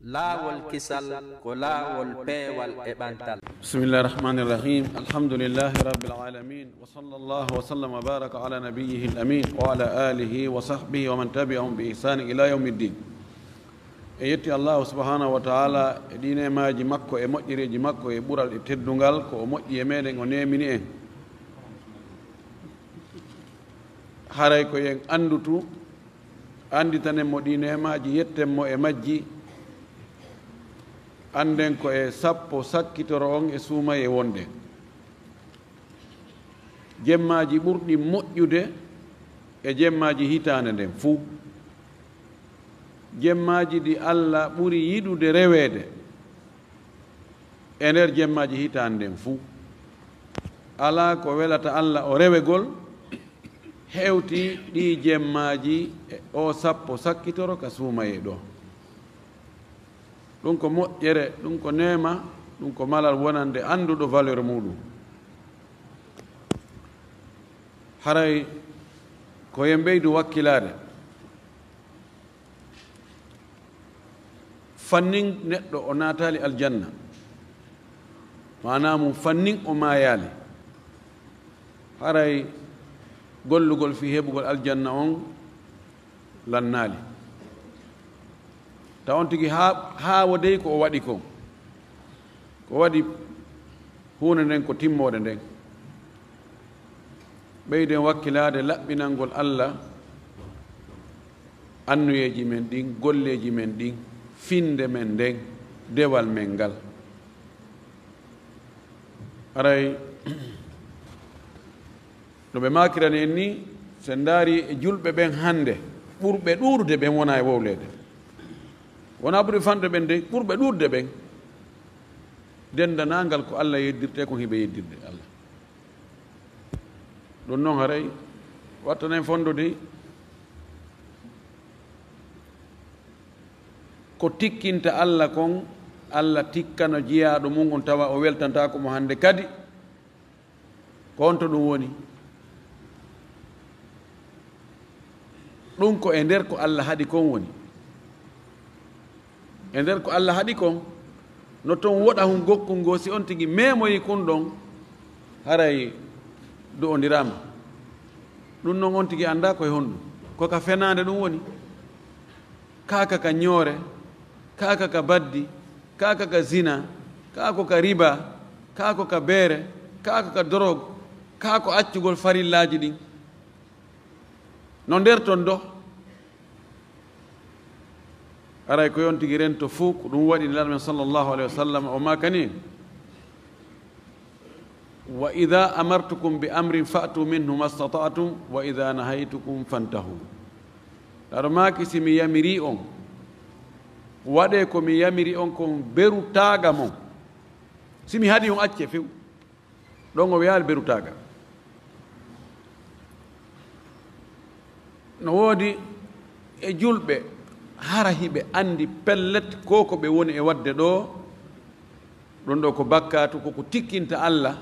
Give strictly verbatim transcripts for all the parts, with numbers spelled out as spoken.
Laawol kisal ko laawol peewal e ɓantal. بسم الله الرحمن الرحيم. الحمد لله رب العالمين. وصلى الله وسلم وبارك على نبيه الأمين وعلى آله وصحبه ومن تبعهم بإحسان إلى يوم الدين. En yetti Allahu subhanahu wa ta'ala e ɗi neemaaji makko e moƴƴereeji makko e ɓural e teddungal ko o moƴƴi e meɗen o neemini en. Haray ko en anndutu, annditanen mo ɗi neemaaji, yetten mo e majji, annden ko e sappo sakkitoro on e suumayee wonɗen. Jemmaaji ɓurɗi moƴƴude e jemmaaji hitaande nden fuu. Jemmaaji ɗi Alla ɓuri yiɗude reweede e nder jemmaaji hitaande nden fuu. Alaa ko welata Alla o rewegol hewti ɗii jemmaaji e o sappo sakkitoro ka suumayee ɗoo. Ɗum ko moƴƴere, ɗum ko neema, ɗum ko malal wonande annduɗo valeur muuɗum. Haray ko en ɓeydu wakkilaade. Fannin neɗɗo o naataali aljanna, maanaa mum fannin o maayaali, haray gollugol fii heɓugol aljanna on lannaali. Taw on tigi haa, haa wodey ko o waɗi kon, ko waɗi huunde nden ko timmoode nden. Ɓeyden wakkilaade laɓɓinangol Alla annuyeeji men ɗin, golleeji men ɗin, finnde men nden, dewal men ngal. Haray no ɓe maakirani en nii, so en ndaari e julɓe ɓen hannde, ɓurɓe ɗuuɗude ɓen wonaa e wowleede. Wonaa ɓuri fanɗude ɓen de, ɓurɓe ɗuuɗude ɓen, denndanaangal ko Alla yeddirtee kon hiɓe yeddirde Alla. Ɗum noon haray wattanen fonndude ko tikkinta Alla kon, Alla tikkano jiyaaɗo mum on tawa o weltantaako mo hannde kadi. Ko honto ɗum woni? Ɗum ko e nder ko Alla haɗi kon woni. E nder ko Alla haɗi kon, no ton woɗa hun gokkun ngoo, si on tigi meemoyi kun ɗon, haray du'ondiraama. Ɗum non on tigi anndaa ko e honɗum. Ko ka fenaande ɗum woni. Kaa ka ka ñoore, kaa ka ka baddi, kaa ka ka zina, kaa ko ka riba, kaa ko ka beere, kaa ko ka dorog, kaa ko accugol farillaaji ɗin. No nder ton do. Aray ko yon tigi rento fuu, ko ɗum waɗi Nulaaɗo men sallallahu alayhi wa sallam o maakani, "Wa idha amartukum bi amrin fa'tu minhu mastata'tum, wa idha nahaytukum fantahu." Aɗo maaki, si mi yamiri on, waɗee ko mi yamiri on kon, beru taaga mon. Si mi haɗi on, accee few. Ɗon o wiyaali beru taaga. No woodi e julɓe, hara hiɓe anndi pellet ko ko ɓe woni e waɗde ɗoo, ɗum ɗoo ko bakkaatu, ko ko tikkinta Alla,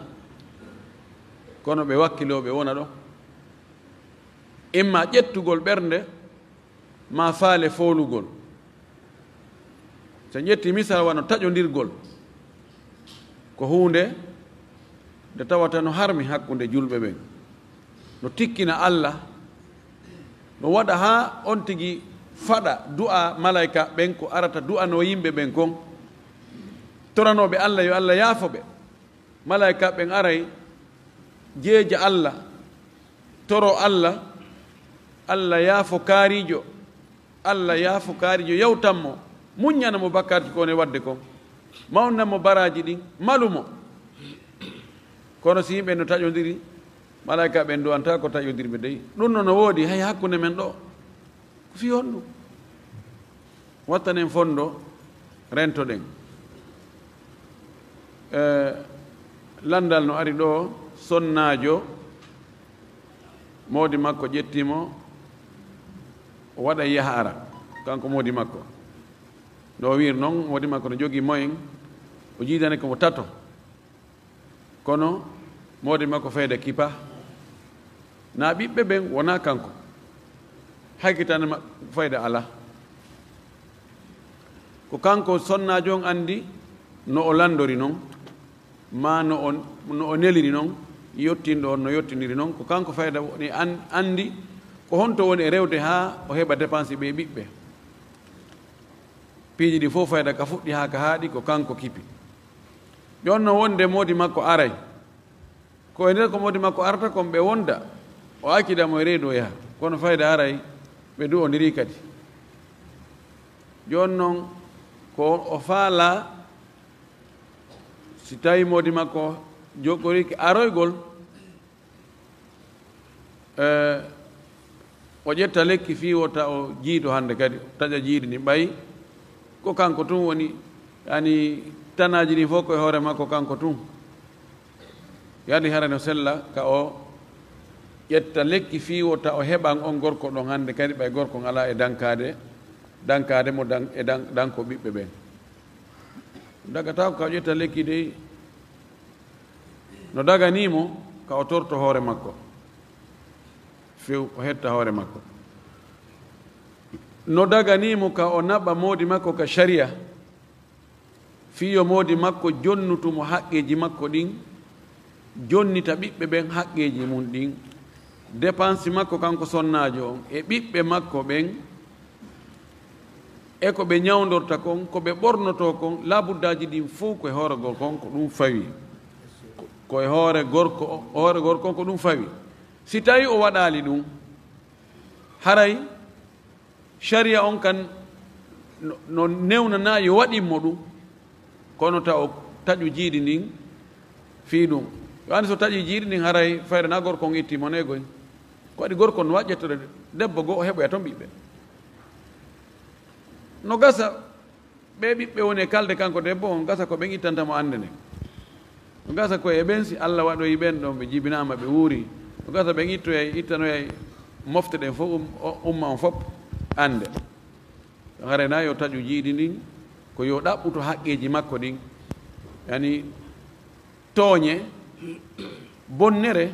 kono ɓe wakkiloo ɓe wona ɗoo. Imma ƴettugol ɓernde, maa faale foolugol. So en ƴetti misal wano taƴondirgol, ko huunde nde tawata no harmi hakkunde julɓe ɓen, no tikkina Alla, no waɗa haa on tigi faɗa du'a malaykaaɓe ɓen ko arata du'anoo yimɓe ɓen kon, toranooɓe Alla yo Alla yaafo ɓe. Malaykaaɓe ɓen aray, jeeja Alla, toro Alla, Alla yaafo kaariijo, Alla yaafo kaariijo, yawtan mo, muññana mo bakkaatu ko woni waɗde kon, mawnan mo baraaji ɗin, malu mo. Kono si yimɓe no taƴondiri, malaykaaɓe ɓen du'antaa ko taƴondirɓe dey. Ɗum no, no woodi hay hakkunde men ɗoo. Ko fii honɗum? Wattanen fonndo rentoɗen. Eh, lanndal no ari ɗoo, sonnaajo, moodi makko ƴetti mo, o waɗa yaha ara, kanko moodi makko. No o wiiri non, moodi makko no jogii moyen, o jiidanike mo tato. Kono moodi makko fayda kippaa. Naa ɓiɓɓe ɓen, wonaa kanko. Hakkitande ma-, fayda alaa. Ko kanko sonnaajo on anndi no o lanndori non, maa no o, no o neliri non, yottinɗo on no yottiniri non. Ko kanko fayda woni an-, anndi ko honto woni e rewde haa o heɓa dépense ɓe ɓiɓɓe. Piiji ɗi fof fayda ka fuɗɗi haa ka haaɗi ko kanko kipi. Jooni non wonde moodi makko aray. Ko e nder ko moodi makko arata kon ɓe wonda, o accida mo e reedu o yaha. Kono fayda aray, ɓe du'ondirii kadi. Jooni non ko o faalaa, si tawii moodi makko jokkoriike aroygol, eh, o ƴetta lekki fii wota o jiido hannde kadi, taƴa jiidi ndin ɓay ko kanko tun woni, yani, tanaaji ɗin fof ko e hoore makko kanko tun. Yani hara no sella ka o ƴetta lekki fii wota o heɓan on gorko ɗon hannde kadi ɓay gorko on alaa e dankaade, dankaade mo dan-, e dan-, danko ɓiɓɓe ɓen. Dagataako ka o ƴetta lekki dey, no daganii mo ka o torto hoore makko. Few o hetta hoore makko. No daganii mo ka o naɓa moodi makko ka sharia, fii yo moodi makko jonnutu mo haqqeeji makko ɗin, jonnita ɓiɓɓe ɓen haqqeeji mun ɗin, dépense makko kanko sonnaajo on, e ɓiɓɓe makko ɓen, e ko ɓe ñawndorta kon, ko ɓe ɓornotoo kon, labuddaaji ɗin fow ko e hoore gorko on ko ɗum fawi. Ko e hoore gorko, hoore gorko on ko ɗum fawi. Si tawii o waɗaali ɗum, haray sharia on kan no, no newnanaa yo waɗin mo ɗum, kono taw o taƴu jiidi ndin fii ɗum. Yo anndi so taƴi jiidi ndin haray fayda na gorko on itti mo negoy. Ko waɗi gorko on no waɗi ƴettude debbo goo o heɓoya ton ɓiɓɓe. No gasa ɓee ɓiɓɓe woni e kalde kanko debbo on, gasa ko ɓen ittanta mo annde nden. No gasa ko e ɓen, si Allah waɗoyi ɓen ɗon ɓe jibinaama ɓe wuuri, no gasa ɓen ittoyay, ittanoyay mofte ɗen fof, um-, o-, umma on fof annde. Hare na yo taƴu jiidi ndin, ko yo ɗaɓɓuto haqqeeji makko ɗin. Yani tooñe, bonnere,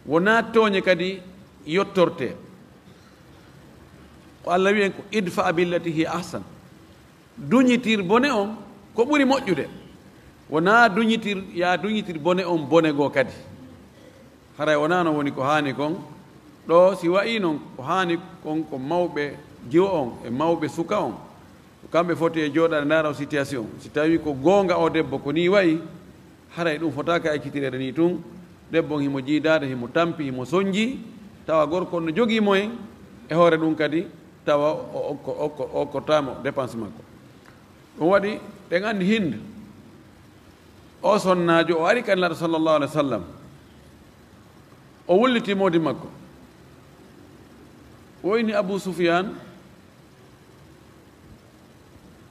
wonaa tooñe kadi yottortee. Ko Allah wi'en ko idfa billati hiya ahsan. Duñitir bone on ko ɓuri moƴƴude. Wonaa duñitir, yaa duñitir bone on bone goo kadi. Haray wonaa non woni ko haani kon. Ɗoo si wa'ii non ko haani kon ko mawɓe jiwo on e mawɓe suka on. Ko kamɓe foti e jooɗaade ndaara o situation. Si tawii ko goonga o debbo ko nii wa'i, haray ɗum fotaaka ekkitireede nii tun. Debbo on himo jiidaade, himo tampi, himo sonji, tawa gorko on no jogii moyen e hoore ɗum kadi, tawa o okko, okko, okkotaamo dépense makko. Ɗum waɗi, ɗen anndi Hind, o sonnaajo, o ari kan Nulaaɗo sallallahu alaihi wasallam, o wulliti moodi makko. O inni Abu Sufyaan,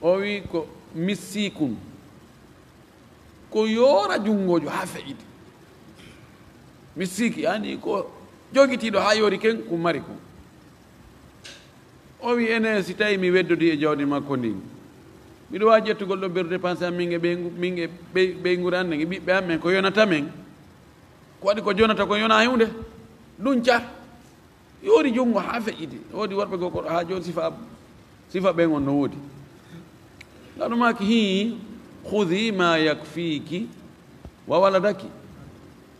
o wi ko missiikun, ko yoora junngoojo haa feƴƴiti. Missiiki, yani ko jogitiiɗo haa yoori ken, ko mari ko. O wi, ene, si tawi mi weddodii e jawdi makko ndin, miɗo waawi ƴettugol ɗo beru dépense am, min e ɓeyngu-, min e ɓey-, ɓeynguure an nden, e ɓiɓɓe am ɓen, ko yonata men. Ko waɗi ko jonata kon yonaa huunde. Ɗum ca. Yoori junngo haa feƴƴiti. Woodi worɓe goo ko haa jooni sifa, sifa ɓen on no woodi. Nulaaɗo maaki, hii, khudhi ma yakfiki wa waladaki.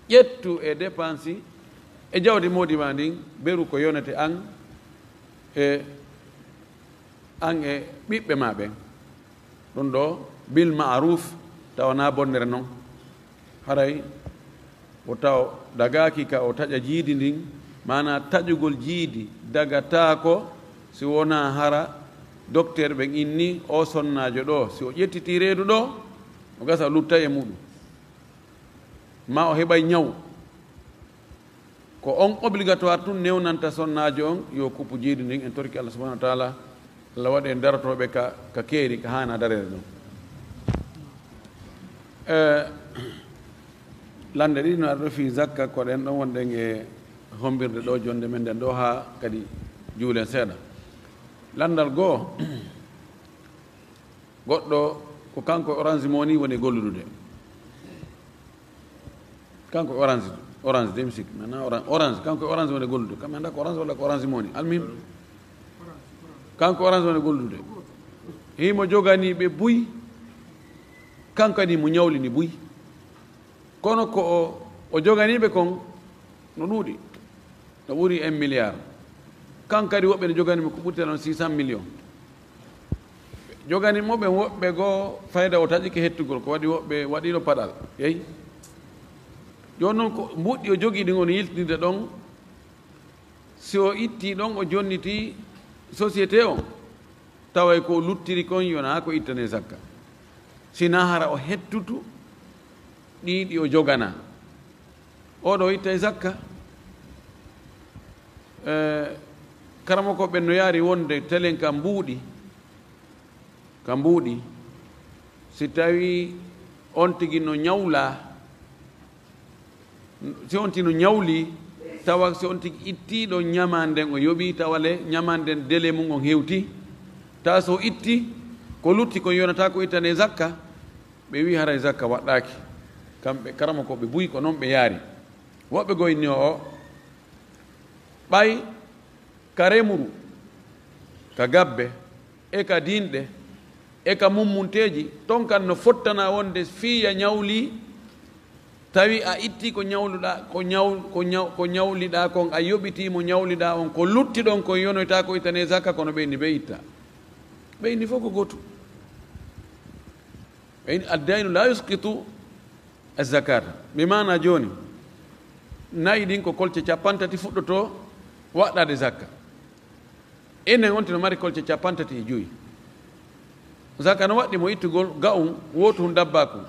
Ƴettu e dépense e jawdi moodi maa ndin, beru ko yonete an e, an e ɓiɓɓe maa ɓen. Ɗum ɗoo bil ma'ruf, tawa na bonnere non. Haray o taw dagaaki ka o taƴa jiidi ndin, maanaa taƴugol jiidi dagataako si wonaa hara docteur ɓen inni o sonnaajo ɗoo, si o ƴettitii reedu ɗoo, o gasa o luttay e muɗum. Maa o heɓay ñaw. Ko on obligatoire tun newnanta sonnaajo on yo kuppu jiidi ndin. En torki Allah subhanahu wa taala, Allah waɗa en darotooɓe ka, ka keeri, ka haana dareede ɗon. Eh, lande ɗiɗi no arɗo fii zakka, ko ɗen ɗon wonɗen e hombirde ɗo jonde men nden ɗo haa kadi juulen seeɗa. Landal goo, goɗɗo ko kanko Orange Money woni golludude. Kanko Orange, Orange de mi sikki, maintenant Orange, Orange, kanko Orange woni gollude. Kam anda ko Orange walla ko Orange Money. Almuhim, kanko Orange woni gollude. Himo joganii ɓe buy, kanko kadi himo ñawlini buy. Kono ko o, o joganii ɓe kon no ɗuuɗi, no ɓuri un milliard. Kanko kadi woɓɓe no joganii mo ko ɓuri tan six cent millions. Joganii mo ɓen woɓɓe goo, fayda o taƴike hettugol, ko waɗi woɓɓe waɗiino paɗal. Yeyi. Jooni non ko mbuuɗi o jogii ɗin, on yiltinirde ɗon. Si o ittii ɗon, o jonnitii société on, taway ko o luttiri kon yonaa ko ittanee zakka. Sinaa hara o hettutu ɗii ɗi o joganaa. Oo ɗoo ittay zakka. Eh, karamoko ɓen no yaari wonde telen ka mbuuɗi, ka mbuuɗi, si tawii on tigi no ñawlaa, si on tigi no ñawlii, tawa si on tigi ittii ɗon ñamaande nden o yoɓii, tawa le ñamaande nden délai mun on hewtii, tawa si o ittii, ko lutti kon yonataa ko ittanee zakka, ɓe wi'i haray zakka waɗɗaaki. Kamɓe karamokooɓe buy ko non ɓe yaari. Woɓɓe goo inni o, o, ɓay ka remuru, ka gabbe, e ka dinɗe, e ka mummunteeji, ton kan no fottana wonde fii ya ñawlii, tawi a ittii ko ñawluɗaa, ko ñaw-, ko ñaw-, ko ñawliɗaa kon, a yoɓitii mo ñawliɗaa on, ko lutti ɗon kon yonoytaa ko ittanee zakka, kono ɓe inni ɓe itta. Ɓe inni fof ko gootu. Ɓe inni, "Addaynu la yusqitu az-zakata." Mi maana jooni, na'i ɗin ko kolce capantati fuɗɗotoo waɗɗaade zakka. Enen on tino mari kolce capantati e joyi. Zakka no waɗɗi mo ittugol ga'un, wootuhun dabbakun.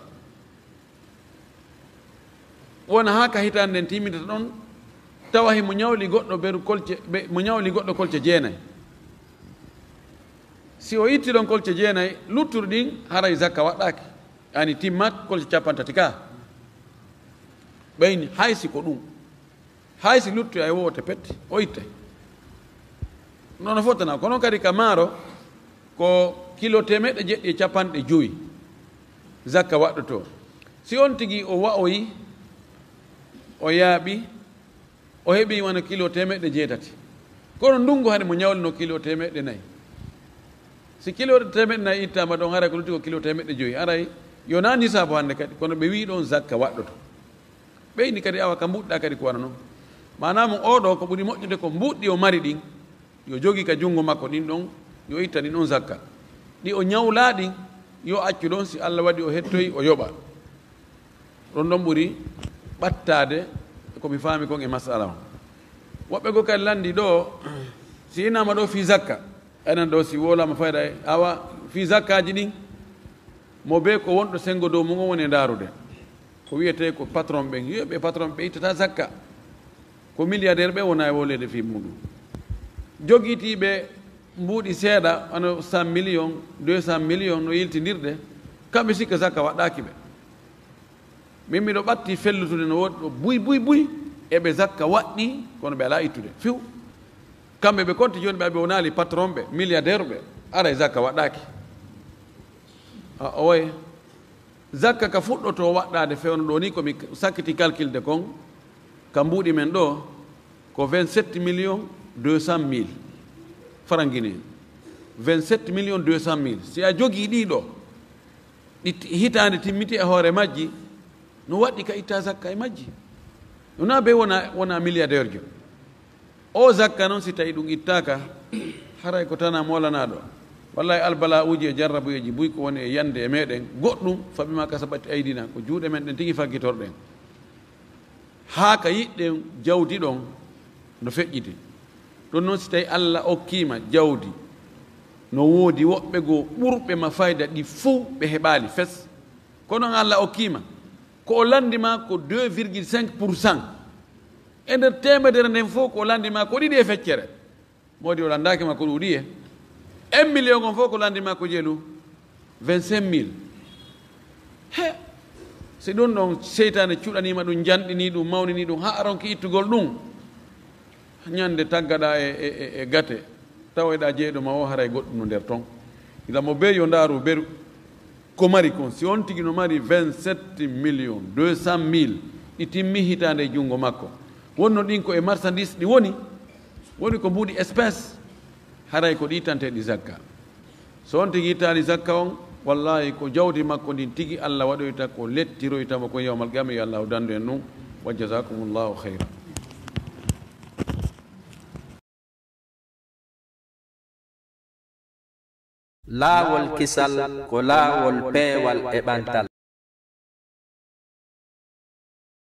Wona haa ka hitaande nden timmitata ɗon, tawa himo ñawli goɗɗo beru kolce, be, mo ñawli goɗɗo kolce jeenay. Si o itti ɗon kolce jeenay, luttuɗi ɗin haray zakka waɗɗaaki. Ani timmat kolce capantati ka. Ɓeyni hay si ko ɗum. Hay si luttu ay woote pet, o ittay. Nono fotana, kono kadi ka maaro, ko kilo teemeɗɗe jeɗɗi e capanɗe jowi zakka waɗɗotoo. Si on tigi o wa'oyi, o yaaɓi, o heɓi wano kilo teemeɗɗe jeetati. Kono ndungu hade mo ñawlino kilo teemeɗɗe nayi. Si kilo teemeɗɗe nayi ittaama ɗon, haray ko lutti ko kilo teemeɗɗe jowi. Haray yo naa nisaabu hannde kadi, kono ɓe wii ɗon zakka waɗɗoto. Ɓeyni kadi awa ka mbuɗɗa kadi ko wano non. Maanaa mo oo ɗoo ko ɓuri moƴƴude ko mbuɗɗi o mari ɗin, yo jogi ka junngo makko ɗin ɗon, yo itta ɗin ɗon zakka. Ɗi o ñawlaa ɗin, yo accu ɗon, si Alla waɗi o hettoyi, o yoɓa. Ɗon ɗon ɓuri ɓattaade ko mi faami kon e masala on. Woɓɓe goo kadi lanndi ɗoo, si inaama ɗoo fii zakka, enen ɗoo si wowlaama fayda e, awa, fii zakkaaji ɗin, mo bee ko wonɗo senngo dow mum on woni e ndaarude. Ko wiyetee ko patron ɓen, yo ɓe patron ɓe ittata zakka. Ko milliardaire ɓe wona e wowleede fii muuɗum. Jogitiiɓe mbuuɗi seeɗa, wano cent millions, deux cent millions no yiltindirde, kamɓe sikka zakka waɗɗaaki ɓe. Min miɗo ɓatti fellutude no woodi ɗo buy, buy, buy, eɓe zakka waɗɗi, kono ɓe alaa ittude. Fiw. Kamɓe ɓe konti jooni ɓe, ɓe wonaali patron ɓe, milliardaire ɓe, aray zakka waɗɗaaki. A, oye. Zakka ka fuɗɗotoo waɗɗaade fewndo ɗoo ni, ko mi sakkiti calculde kon, ka mbuuɗi men ɗoo, ko vingt-sept millions deux cent mille francs guinéens. Vingt-sept millions deux cent mille. Si a jogii ɗii ɗoo, ɗi ti-, hitaande timmiti e hoore majji, no waɗɗi ka itta zakka e majji. No naa be wona, wona milliardairejo. O zakka non, si tawi ɗum ittaaka, haray ko tana moolanaaɗo. Wallahi, albala'uuji e jarrabuyeeji buy ko woni e yande e meɗen, goɗɗum, fa bima kasabat aydina, ko juuɗe men ɗen tigi faggitorɗen. Haa ka yiɗɗen jawdi ɗon no feƴƴiti. Ɗum non, si tawi Alla okkiima jawdi, no woodi woɓɓe goo ɓurɓe ma fayda ɗi fuu ɓe heɓaali fes. Kono on Alla okkiima, ko o lanndi ma ko deux virgule cinq pour cent. E nder teemedere nden fof ko o lanndi ma ko ɗiɗi e feccere. Moodi o lanndaaki ma ko ɗuuɗi e. Un million on fof ko lanndi ma ko jelu vingt-cinq mille. He, si ɗum ɗon seytaane cuɗaniima ɗum, janɗinii ɗum, mawninii ɗum, haa a ronki ittugol ɗum, ñande taggaɗaa e, e, e, e gate, tawoyɗaa jeyɗo ma o, haray goɗɗum no nder ton. Gila mo bee yo ndaaru beru. Ko mari kon, si on tigi no mari vingt-sept millions deux cent mille, ɗi timmi hitaande e junngo makko, wonno ɗin ko e marchandise ɗi woni, woni ko mbuuɗi espèce, haray ko ɗi ittanteeɗi zakka. So on tigi ittaani zakka on, wallaahi ko jawdi makko ndin tigi Allah waɗoyta ko lettiroyta mo kon yawmal qiyama, yo Allah dandu en ɗum. Wa jazakumullahu khayra. Laawol kisal ko laawol peewal e ɓantal.